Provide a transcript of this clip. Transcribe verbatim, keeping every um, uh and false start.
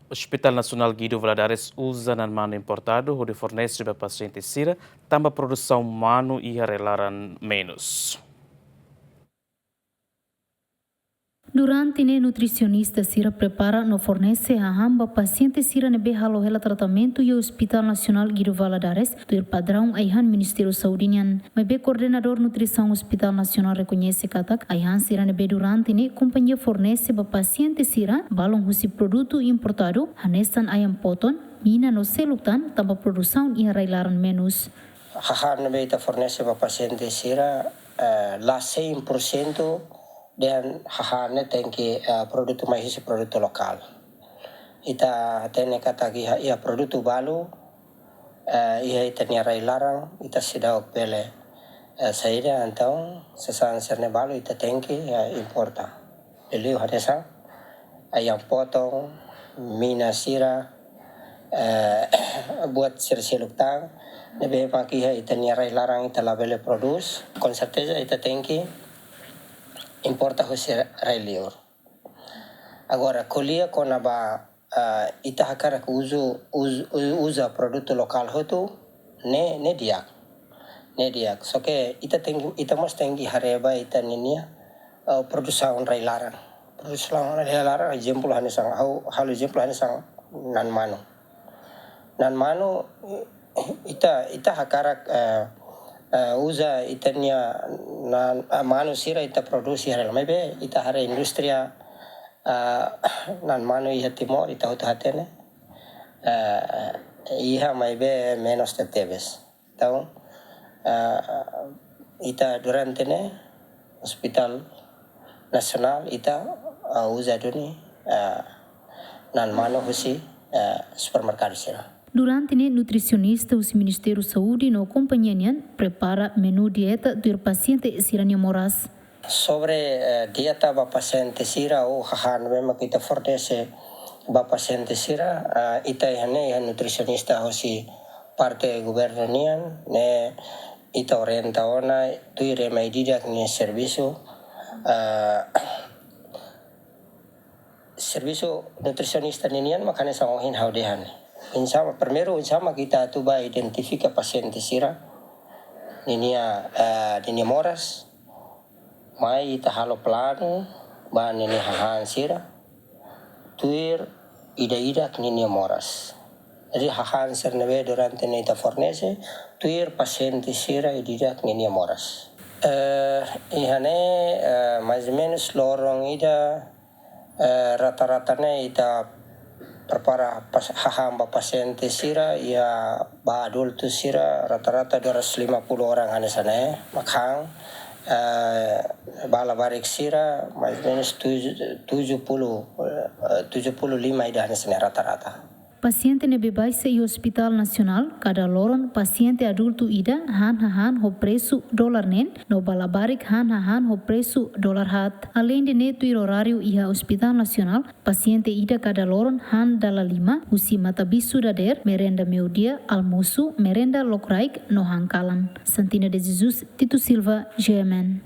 Hospital Nasionál Guido Valadares uza naan manu importadu hodi fornese ba pasiente sira, tanba produsaun manu iha rai-laran menus. Durante ne'e nutrisionista sira prepara no fornese hahán ba pasiente sira ne'ebé halo hela tratamentu iha Hospital Nasionál Guido Valadares, tuir padraun ai-han Ministériu Saúde nian. Maibé koordenadór nutrisaun Hospital Nasionál rekoñese katak ai-han sira ne'ebé durante ne'e kompañia fornese ba pasiente sira balun husi produtu importadu, hanesan ayam potong, mina no seluk tan, tanba produsaun iha rai-laran menus. Hahán ne'ebé ita fornese ba pasiente sira, eh, la cem por cento dehan hahán ne'e tenke, eh, produtu mai husi produtu lokál. Ita hatene katak iha, iha produtu balu, eh, iha ita-nia rai-laran, ita seidauk bele, eh, saida, entaun sasán sira-ne'e balu ita tenke, eh, importa. Liuliu hanesan ayam potong, mina sira, eh, buat sira seluk tan, ne'ebé mak iha ita-nia rai-laran ita labele produs, com certeza ita tenke importa husi rai-liur. Agora, ko'alia kona-ba, ah, ita hakarak uzu-, uz-, u-, uza produtu lokál hotu, ne'e, ne'e di'ak. Ne'e di'ak. Só ke ita tenke, ita mós tenke haree ba ita ninia, ah, produsaun rai-laran. Produsaun rai-laran, ezemplu hanesan, ha'u halo ezemplu hanesan naan manu. Naan manu, ita, ita hakarak, eh, eh, uza ita-nia naan, eh, manu sira ita produsi haree, maibé ita haree indústria, eh, naan manu iha Timor, ita hotu hatene, eh, iha maibé menus tebetebes. Entaun, eh, ita durante ne'e Hospital Nasionál ita, eh, uza duni, eh, naan manu husi, eh, supermerkadu sira. Durante ne'e nutrisionista husi Ministériu Saúde no kompañia nian prepara menu dieta tuir pasiente sira-nia moras. Sobre, eh, dieta ba pasiente sira ou hahán ne'ebé mak ita fornese ba pasiente sira, eh, ita iha ne'e iha nutrisionista husi parte governu nian, ne'e ita orienta ona tuir ema ida-idak nia servisu, eh, servisu nutrisionista ninian mak hanesan ohin ha'u dehan. Oinsá, primeiru, oinsá mak ita atu ba identifika pasiente sira ninia, eh, ninia moras, mai ita halo planu ba ninia hahán sira, tuir ida-idak ninia moras. Jadi hahán sira ne'ebé durante ne'e ita fornese, tuir pasiente sira ida-idak ninia moras. Eh, iha ne'e, eh, mais ou menus loron ida, eh, rata-rata ne'e ita prepara pas-, hahán ba pasiente sira, iha ba adultu sira rata-rata dua ratus lima puluh orang hanesan ne'e, mak han, eh, ba labarik sira, mais ou menus tujuh, tujuh puluh, eh, tujuh puluh lima ida hanesan ne'e rata-rata. Pasiente ne'ebé baixa iha Hospital Nasionál, kada loron pasiente adultu ida han hahán ho presu dolar neen, no ba labarik han hahán ho presu dolar haat. Aleinde ne'e tuir oráriu iha Hospital Nasionál, pasiente ida kada loron han dala lima, husi matabixu dadeer, merenda meiudia, almosu, merenda lokraik, no han kalan. Santina de Jesus, Tito Silva, G M N.